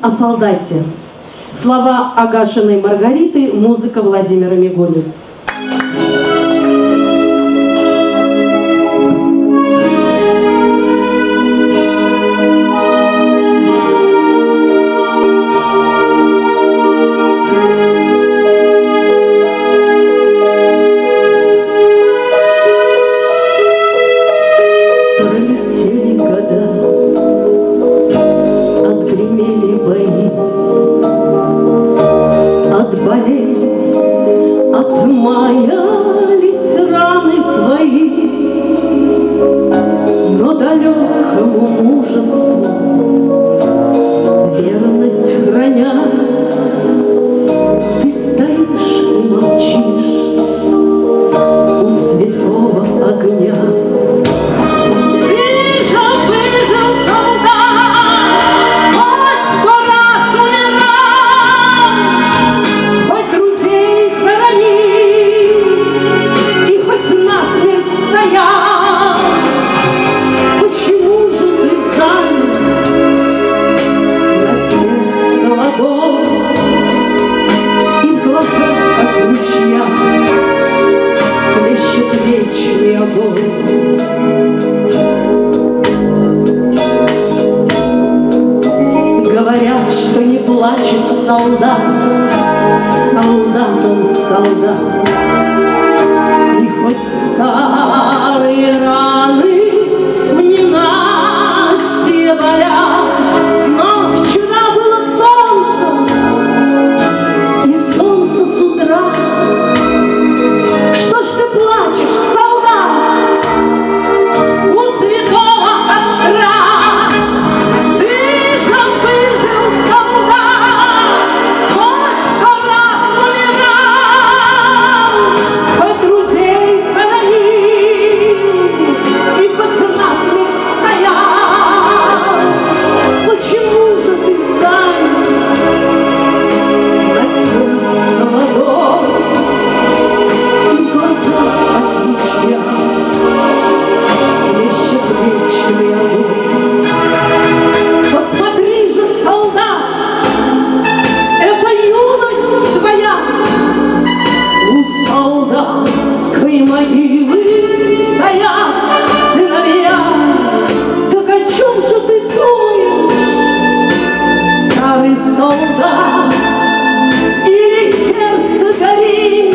о солдате. Слова Агашиной Маргариты, музыка Владимира Мигули. Пролетели года, отгремели бои, Отболели, отмаялись раны твои, Но далекому мужеству верность храня, Ты стоишь и молчишь у святого огня. Ты же выжил, солдат, хоть сто раз умирал, хоть друзей хоронил и хоть насмерть стоял. Почему же ты замер на сердце ладонь и в глазах, как ручья, плещет вечный огонь? Говорят, что не плачет солдат, солдат он солдат. И хоть старые раны в ненастье болят, но вчера было солнце, и солнце с утра. Что ж ты плачешь, солдат, у святого костра? Ты же выжил, солдат, хоть сто раз умирал, хоть друзей хоронил и хоть насмерть стоял. Почему же ты замер на сердце ладонь и в глазах от ручья плещет вечный огонь? Посмотри же, солдат, это юность твоя. У солдатской могилы стоят сыновья. Так о чем же ты думаешь, старый солдат? Или сердце горит,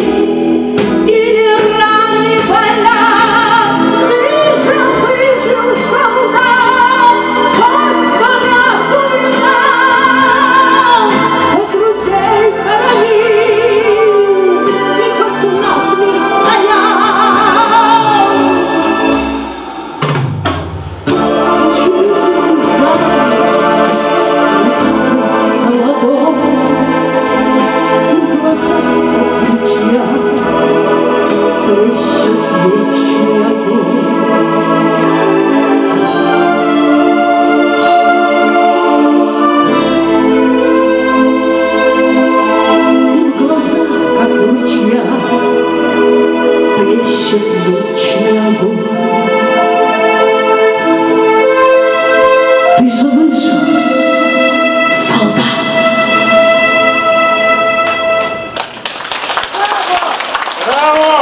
или раны болят? Ты же выжил, солдат, хоть сто раз умирал, хоть друзей хоронил и хоть насмерть стоял. Почему же ты замер на сердце ладонь и в глазах, как ручья, плещет вечный огонь? И в глазах, как ручья, плещет вечный огонь. Ты же выжил, солдат. Браво!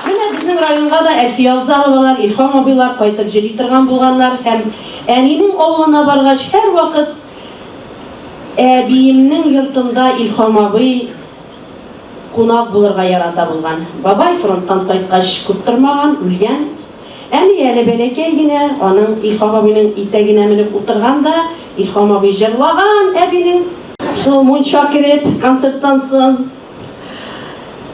Менә безнең районга да Әлфия Авзаловалар, Илһам абыйлар кайтып җөри торган булганнар һәм әнинең авылына баргач һәрвакыт әбиемнең йортында Илһам абый кунак булырга ярата булган. Бабай фронттан кайткач күп тормаган, үлгән. Әни әле бәләкәй генә, аның Илһам абыйның итәгенә менеп утырган да, Илһам абый җырлаган әбинең. Шул мунча кереп, концерттан соң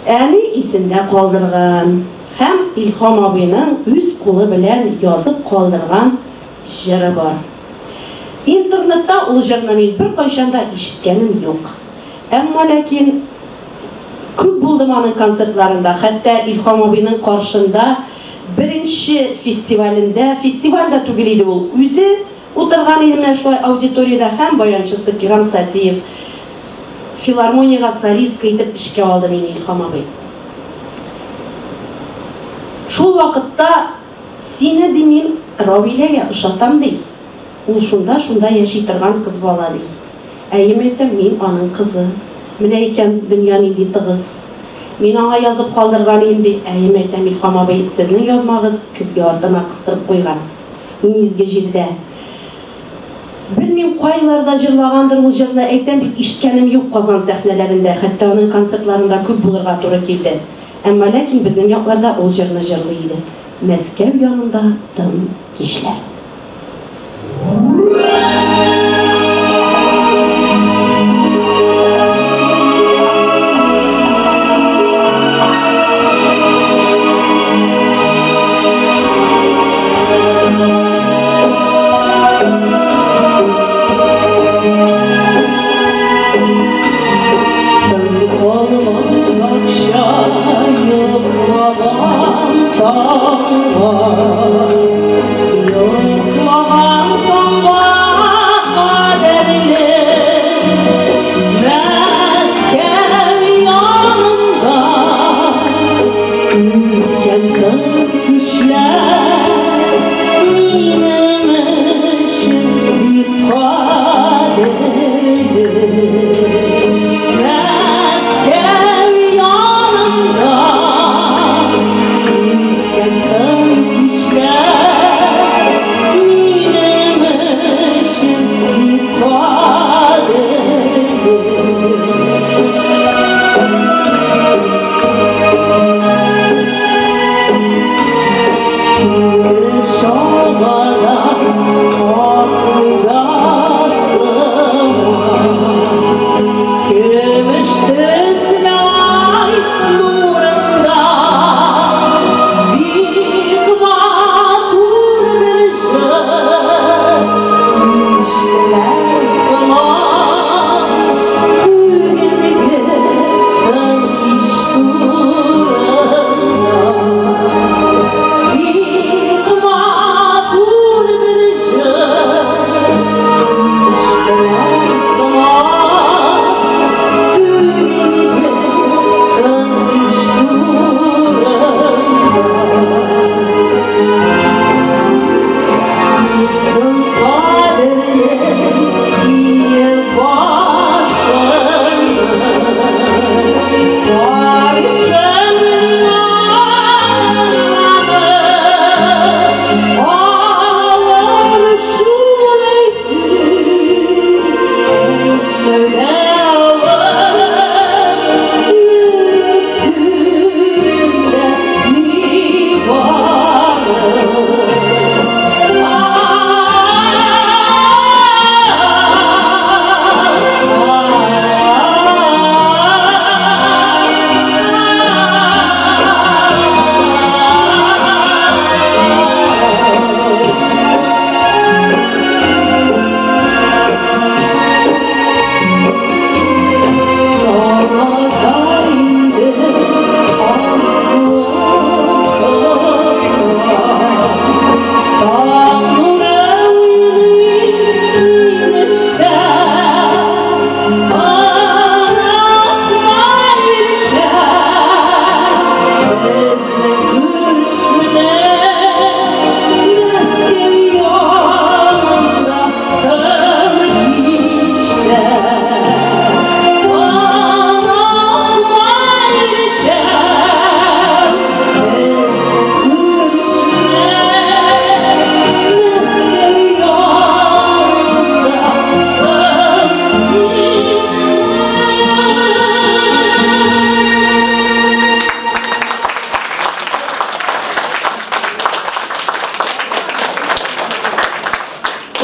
әни исендә калдырган һәм Илһам абыйның үз кулы белән язып калдырган җыры бар. Интернетта ул җырны мин беркайчан да ишеткәнем юк. Әмма ләкин күп булдым аның концертларында, хәтта Илһам абыйның каршында беренче фестивалендә, фестиваль дә түгел иде ул, үзе утырган иде менә шулай аудиториядә һәм баянчысы Кирам Сатиев филармониягә солистка итеп эшкә алды мине Илһам абый. Шул вакытта сине, ди, мин Равиләгә ошатам, ди. Ул шунда-шунда яши торган кыз бала, ди. Әйе, мәйтәм, мин аның кызы. Менә икән дөнья нинди тыгыз. Мин аңа язып калдырган идем, ди. Әйе, мәйтәм, Илһам абый, сезнең язмагыз көзге артына кыстырып куйган. Иң изге җирдә. Белмим, кайларда җырлагандыр ул җырны, әйтәм бит, ишеткәнем юк Казан сәхнәләрендә, хәтта аның концертларында күп булырга туры килде. Әмма ләкин безнең якларда ул җырны җырлый иде. Мәскәү янында тын кичләр.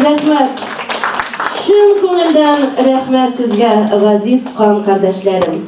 Рәхмәт. Чын күңелдән рәхмәт сезгә, газиз кан кардәшләрем.